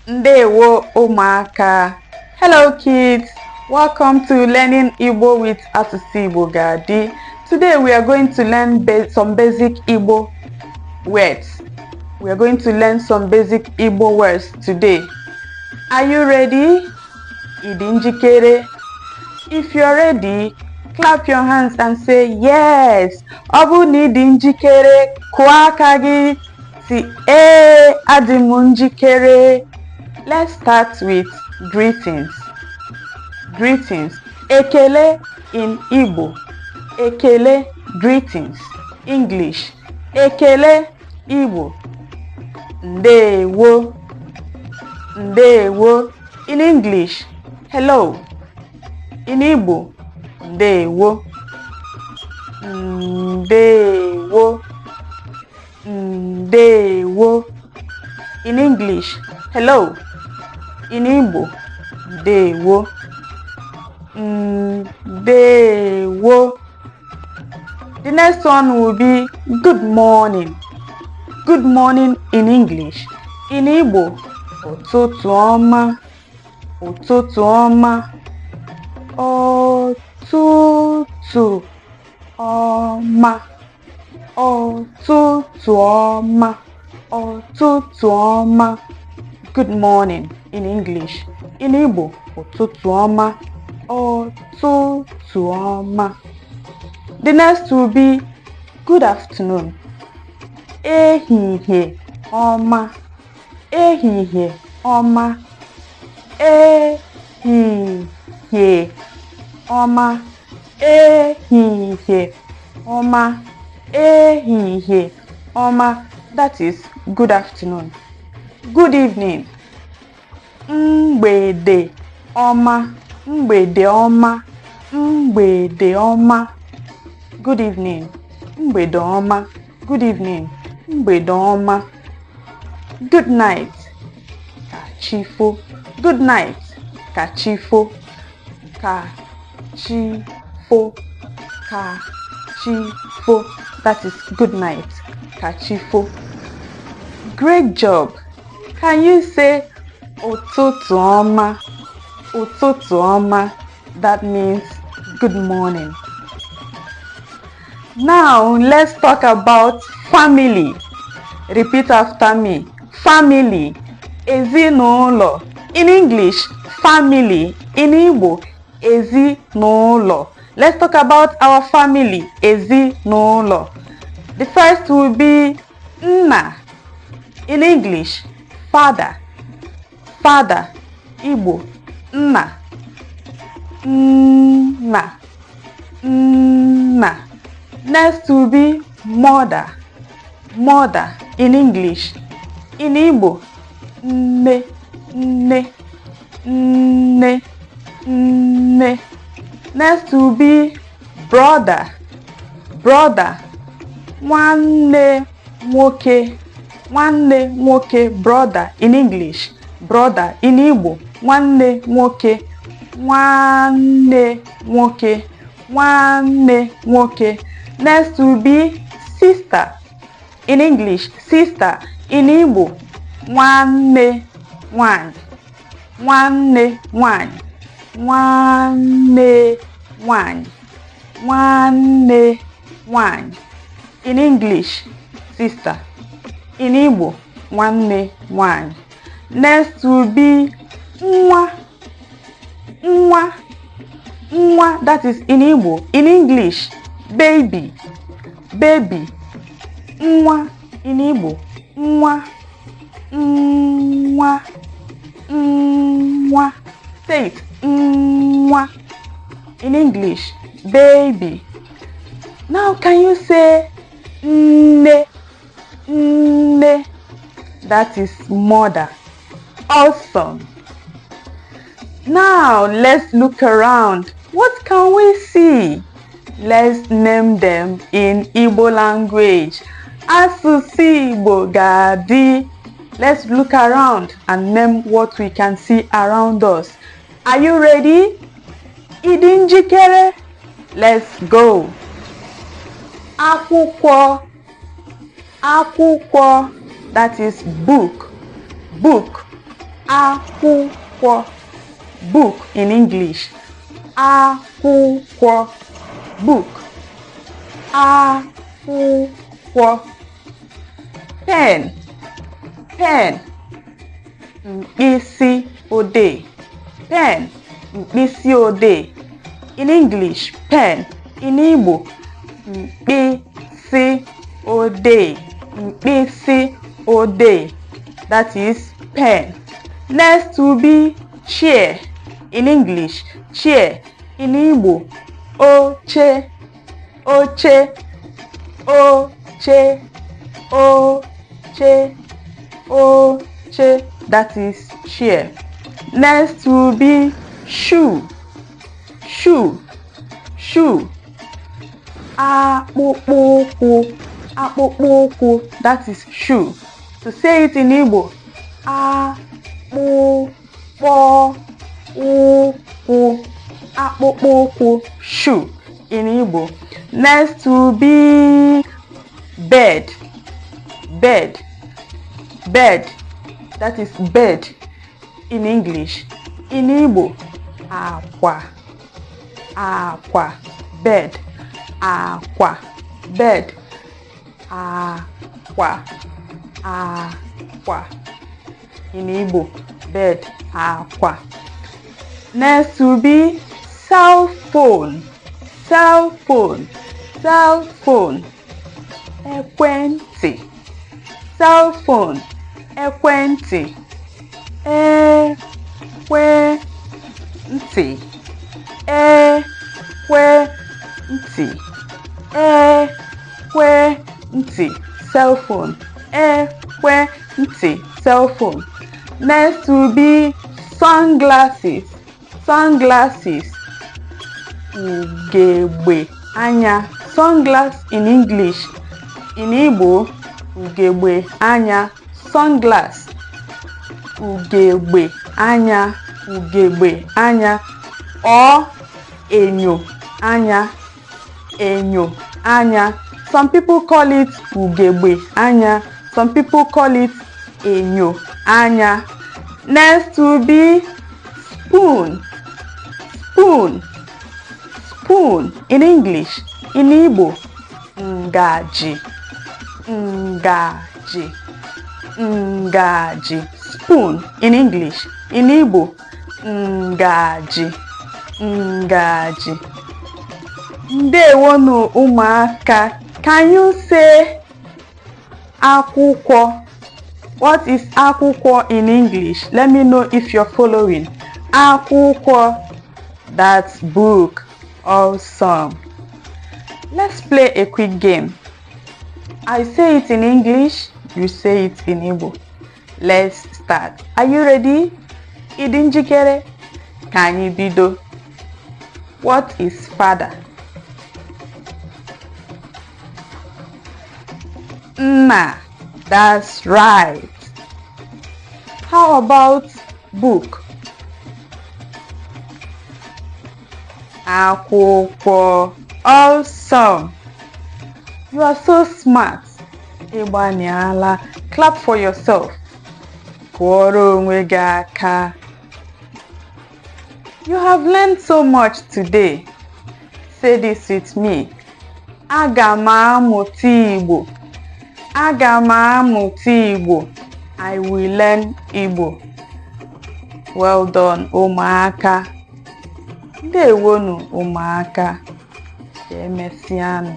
Ndewo ụmụaka. Hello kids, welcome to Learning Igbo with Asụsụ Igbo Ga-adị. Today we are going to learn some basic Igbo words. We are going to learn some basic Igbo words today. Are you ready? Ị dị njikere? If you're ready, clap your hands and say yes. Ọ bụrụ na ị dị njikere, kụọ aka gị si ee, adị m njikere. Let's start with greetings. Greetings. Ekele in Igbo. Ekele, greetings. English. Ekele, Igbo. Ndewo. Ndewo. In English, hello. In Igbo, ndewo. Ndewo. Ndewo. In English, hello. In Igbo, ndewo. Ndewo. The next one will be good morning. Good morning in English. In Igbo, ụtụtụ ọma. Ụtụtụ ọma. Ụtụtụ ọma. Ụtụtụ ọma. Ụtụtụ ọma. Good morning in English. In Igbo, ụtụtụ ọma. Ụtụtụ ọma. The next will be good afternoon. Ehihie ọma. Ehihie ọma. Ehihie ọma. Ehihie ọma. Ehihie ọma. That is good afternoon. Good evening. Mgbede ọma. Mgbede ọma. Mgbede ọma. Good evening. Mgbede ọma. Good evening. Mgbede ọma. Good night. Ka chi fo. Good night. Ka chi fo. Ka chi fo. Ka chi fo. That is good night. Ka chi fo. Great job. Can you say ụtụtụ ọma? Ụtụtụ ọma. That means good morning. Now let's talk about family. Repeat after me. Family. Ezinụlọ. In English, family. In Igbo, ezinụlọ. Let's talk about our family. Ezinụlọ. The first will be nna. In English, father. Father. Igbo, nna. Nna. Nna. Next will be mother. Mother in English. In Igbo, nne, nne, nne, nne. Next will be brother. Brother. Nwanne nwoke. Nwanne nwoke, brother in English. Brother in Igbo, nwanne nwoke. Nwanne nwoke. Nwanne nwoke. Next will be sister. In English, sister. In Igbo, nwanne nwanyị. Nwanne nwanyị. Nwanne nwanyị. Nwanne nwanyị. In English, sister. In Igbo, nwanne nwanyị. Next will be nwa. Nwa. Nwa, that is in Igbo. In English, baby. Baby. Nwa in Igbo. Nwa. Nwa. Nwa. Say it. Nwa. In English, baby. Now can you say nne? Nne. That is mother. Awesome. Now let's look around. What can we see? Let's name them in Igbo language. Asụsụ Igbo ga-adị. Let's look around and name what we can see around us. Are you ready? Ị dị njikere? Let's go. Akwụkwọ, akwụkwọ, that is book, book. Akwụkwọ, book in English. Akwụkwọ, book. Akwụkwọ. Pen, pen, mkpịsị odee. Pen, mkpịsị odee. In English, pen. In Igbo, mkpịsị odee, mkpịsị odee. That is pen. Next will be chair. In English, chair. In Igbo, oche, oche, oche, oche, oche. That is chair. Next will be shoe, shoe, shoe, akpụkpọ ụkwụ, akpụkpọ ụkwụ. That is shoe. To say it in Igbo, akpụkpọ ụkwụ, akpụkpọ ụkwụ, shoe in Igbo. Next will be bed, bed, bed. That is bed in English. In Igbo, akwa, akwa, bed, akwa, bed, akwa, akwa. In Igbo, bed, akwa. Next will be cell phone, cell phone, cell phone, ekwentị, cell phone, ekwentị, ekwentị, ekwentị, ekwentị, cell phone, ekwentị, cell phone. Next will be sunglasses, sunglasses, ugegbe anya. Sunglass in English. In Igbo, ugegbe anya, sunglass, ugegbe anya, ugegbe anya or enyo anya, enyo anya. Some people call it ugegbe anya, some people call it enyo anya. Next will be spoon, spoon, spoon in English. In Igbo, ngaji, ngaji, ngaji, spoon in English. In Igbo, ngaji, ngaji. Ndewonu, ụmụaka. Can you say akwụkwọ? What is akwụkwọ in English? Let me know if you're following. Akwụkwọ, that's book. Awesome. Let's play a quick game. I say it in English, you say it in Igbo. Let's start. Are you ready? Ị dị njikere? Ka anyị bido. What is father? Nna. That's right. How about book? Akwụkwọ. Awesome. You are so smart. Ị gbanịala. Clap for yourself. Kụọrọ onwe gị aka. You have learned so much today. Say this with me. Aga m amụta Igbo. Aga m amụta Igbo. I will learn Igbo. Well done, ụmụaka. Ndewonu, ụmụaka. Ka emesịanụ.